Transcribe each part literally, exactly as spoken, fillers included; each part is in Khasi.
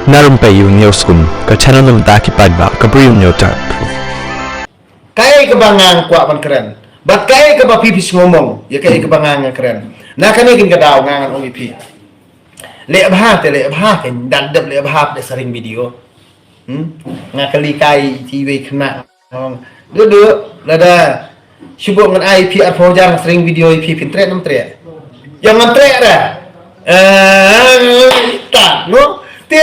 Na Rympei U News Kum, ka channel na bynta ki paidbah ka briew nyo tap. Kaei kaba nga kwah ban kren bad kaei kaba phi phi sngewmong ïa kaei kaba nga nga kren. Na kane kin ka daw nga ngan ong ïa phi. Leh bha te leh bha, kin dang dep leh bha te sa ring video. Hmm? Nga kali kai ti wei kena. Duh duh, lada shu buh ngan ai phi arphew hajar nga sa ring video ïa phi, phin treh ne ym treh? Ïa ngan treh re. Eh, ta no. Te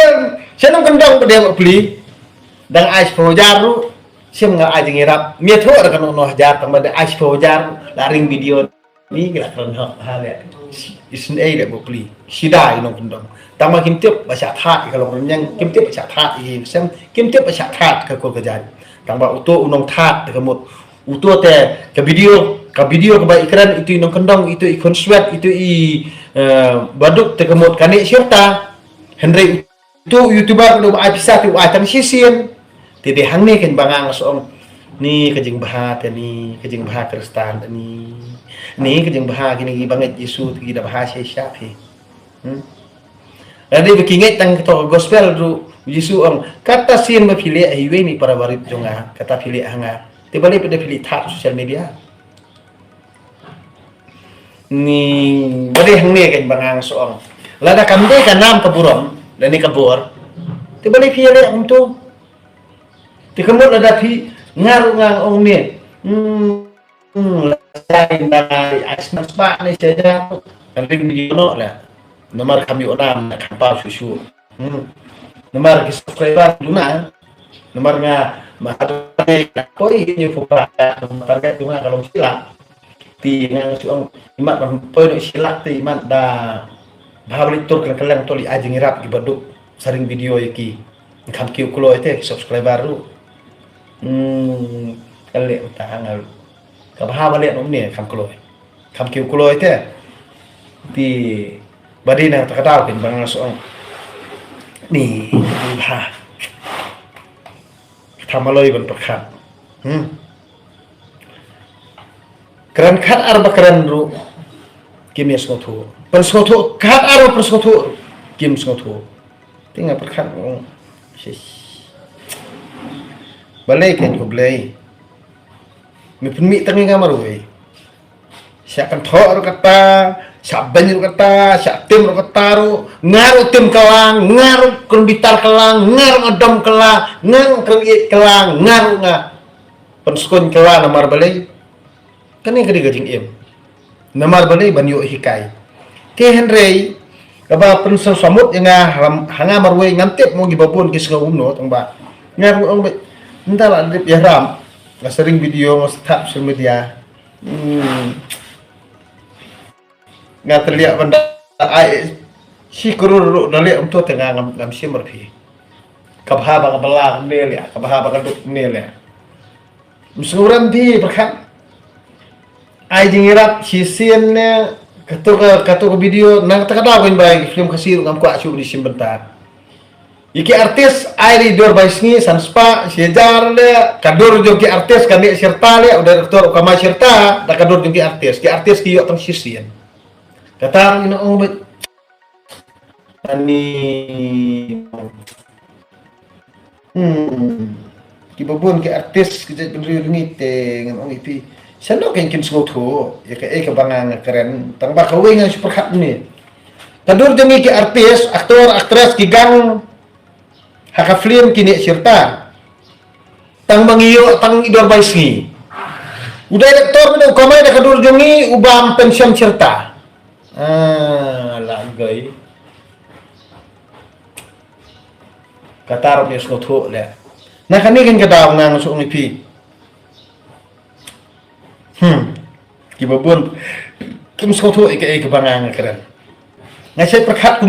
sha nongkyndong ba dei ba pli. Dang ai shiphew hajar ruh, shim nga ai jingïarap. Mia thoh da ka nongno hajar, tang ba dei ai shiphew hajar la ring video. Ni ki la kren hok ha le. Isn't ei le bukli. Sida i nongkyndong. Tang ba kim tip ba shah that ka long rynïeng, kim tip ba shah that i sem, kim tip ba shah that ka kul ka jait. Tang ba uto u nongthat te ka mut. Uto te ka video, ka video kaba i kren, itu i nongkyndong, itu i khun swet, itu i, eh, baduk te ka mut kane shirta. Hynrei tu YouTuber ka dum ai pisa tu ai tang shisien. Te dei hangne kan ba nga nga song. Ni ka jingbha te ni, ka jingbha Kristan te ni. Ni ka jingbha kini ki ba ngeit Jisu te ki da bha shisha phi. Hmm? Lada ba ki ngeit tang ka gospel ruh Jisu ong, kata sien ba phi leh ha iwei ni para barit jong nga, kata phi leh ha nga. Te balei pat da phi leh thad social media. Ni ba dei hangne kan ba nga nga song. Lada kam dei ka nam ka burom, lane ka bor. Te balei phi ïaleh kumto? Te ka mut lada phi nga ruh nga ong ne. Hmm, hmm, lada ai na ai snan spa ne sha ja. Kan ring ni no la. Namar kam ïoh nam na kam paw shu shu. Hmm. Namar ki subscriber duna. Namar nga ma poi ni phupa, namar target duna ka long shilak. Ti nga shu ong imat ban poi no shilak ti imat da bha bali tur kena keleng tu li ai jingïarap ki baduk sa ring video ïa ki. Kam kiew kloi te ki subscriber ruh. Hmm, ka leh uta nga ruh. Ka bha ba leh no ne kam kloi. Kam kiew kloi te. Ti ba dei na ta ka daw kin ba nga song. Ni bha. Ka thamaloi ban pyrkhat. Hmm. Kren khat ar ba kren ruh kim ïa sngewthuh. Pynsngewthuh khat ar ba pynsngewthuh ruh kim sngewthuh. Te nga pyrkhat, oh, shish. Balei kan ko Blei. Me pynmih tang ïa nga marwei. Shah kynthoh ruh kata, shah beiñ ruh kata, shah tim ruh kata ruh, nga ruh tim kylla, nga ruh kren bitar kylla, nga ruh nga dom kylla, nga ruh kren ïeit kylla, nga ruh nga pynskhem kylla namar balei. Kane ka dei ka jingim. Namar balei ban ïoh hikai. Te hynrei kaba pynsngewsamut ïa nga ha nga marwei ngam tip mo kiba bun ki sngew kumno tang ba nga ruh ong ba nda la dep ïarap nga sa ring video nga sa thad social media. Hmm. Nga tliah ban da ai shi klur ruh da leh um to te nga ngam ngam shim mar phi. Ka bha ba ka bala ne leh, ka bha ba ka duk ne leh. Msnguram phi pyrkhat. Ai jingïarap shisien ne kato ka kato ka video nang ta ka daw ban bai film Khasi ruh ngam kwah shu ni shim bynta. Ïa ki artist ai ri dur bai sngi san spah shi hajar le ka dur jong ki artist ka ne shirta le u director u kamai shirta da ka dur jong ki artist ki artist ki ïoh tang shisien. Kata ina ong bet ani hmm ki babun ki artist ki jait bynriew ngi te ngan ong ipi. Sano ken kin sngewthuh ïa ka ei ka banga nga kren tang ba ka wei ngan shu pyrkhat ni. Ka dur jong ngi ki artist, actor, actress ki gang ha ka film kine shirta. Tang ba ngi ïoh tang i dor bai sngi. U director mene u kamai da ka dur jong ngi u bam pension shirta. Ah, la gai. Kata ruh ngi sngewthuh le. Na kane kan ka daw ngang sngewthuh ngi phi. Hmm. Ki babun kim sngewthuh ïa ka ei ka banga nga kren. Nga shait pyrkhat kum